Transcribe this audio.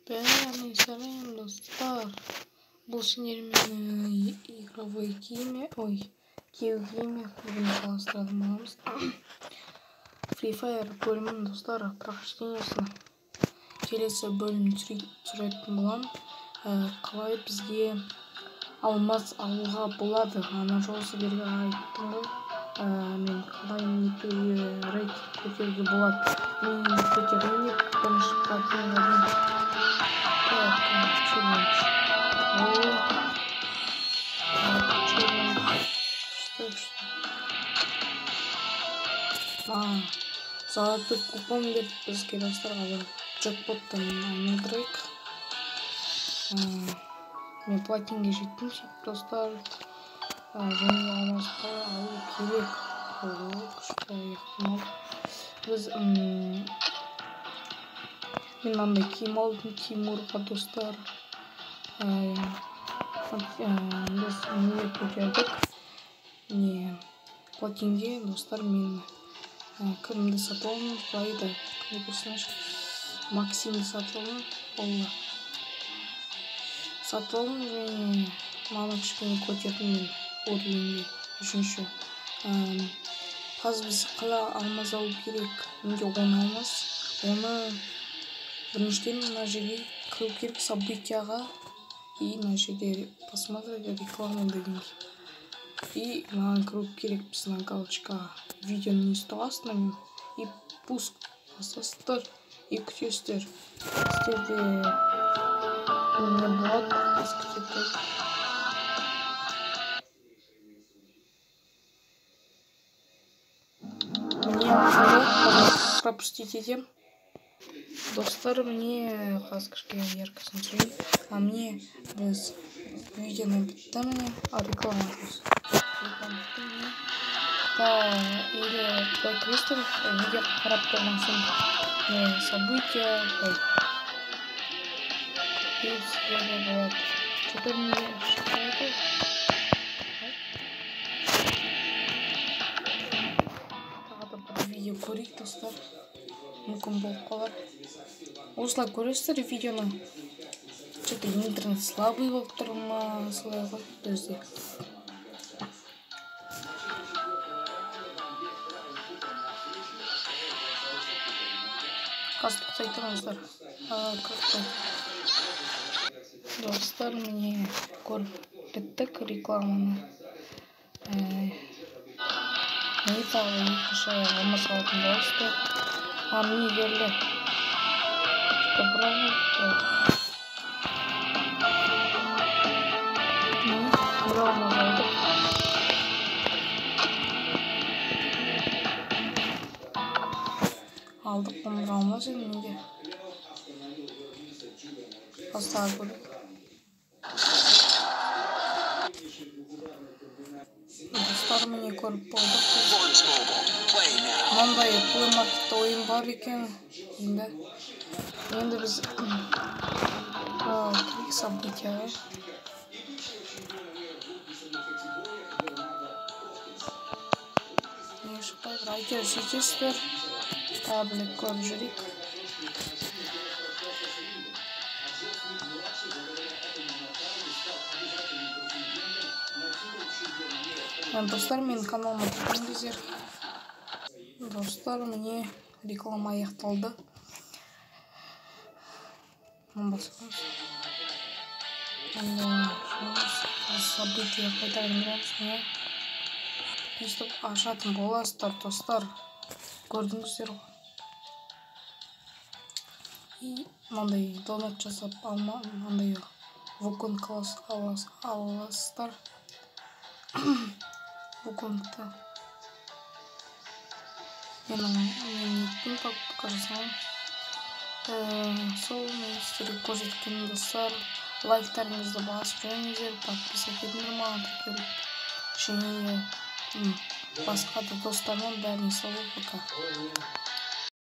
Бәріне сәлем, достар. Бұл сендермен игровой киме, ой, кию киме бүгін жалғастыратын боламыз. Free Fire бөлімін, достар, прохождениесін келесі бөлім түсіретін боламын. Қалай бізге алмаз алуға болады? Ана жолы сіздерге айттым ғой. Мен қалай нетуге, рейтинг көтеруге болады. Мен енді көтерейін деп бірінші платинға дейін. Так, челлендж. О, так, челлендж. Что, что? А, золотой купон берді бізге, достар, қазір джекпоттан айналдырайық. Мен платинге жеттім сөйтіп, достар. Және алмазға алу керек. О, күшті аяқтым. Біз мен мынандай киім алдым Тимурға, достар. Біз не көтердік? Не платинге, достар, мен кімді сатып алдым? Былай да, не персонаж? Максимді сатып алдым. Ол сатып алдым және мана кішкене көтердім мен уровеньге үшінші. Қазір біз қалай алмаз алу керек? Менде 10 алмаз. Оны біріншіден мына жерге кіру керек, событияға, и мына жерде посмотреть рекламу дегенге. И маған кіру керек біз мына галочкаға. Видеоның үсті астына и пуск басасыздар и күтесіздер. Сіздерде не болады? Біз күтіп тұрайық. Міне, пропустить етемін. Достар, міне қазір кішкене яркосын түсірейін. А міне біз видеоны бітті, міне. А, реклама реклама бітті, міне. Та, или былай кіресіздер, видео қарап болған соң, не события, ой. И сіздерде болады. Что-то мне шықпайды. Тағы да бір видео көрейік, достар. Мүмкін болып қалар. Осылай көресіздер видеоны. Что-то интернет слабый болып тұр ма, солай ғой бізде. Қазір тоқтай тұрыңыздар. Как-то. Достар, міне көріп біттік рекламаны. Міне тағы екінші алмаз алатын боласыздар. А, міне келді. Міне, бір алмаз алдық. Алдық 11 алмаз енді менде. Тағы көрейік. Достар, міне көріп болдық. Мынандай Play Marketте ойын бар екен. Енді біз кірейік событияға. Не шықпай тұр, әйтеуір сөйтесіздер. Тағы бір рет көріп жүрейік. Достар, менің каналыма тіркеліңіздер. Достар, міне реклама аяқталды. Басамыз. Енді события қайтадан кіреміз. Міне өйстіп ашатын боласыздар, достар. Көрдіңіздер ғой. И мынандай донат жасап алма, мынандай вуконг аласыздар. Вуконгты. Мен неттім, покажу саламын. Сол мен сіздерге көрсеткенім, достар. Лайктарыңызды басып жүріңіздер, подписаться етіңдер маған тіркеліп. Және басқа да достарыма бәріне сау бол, пока.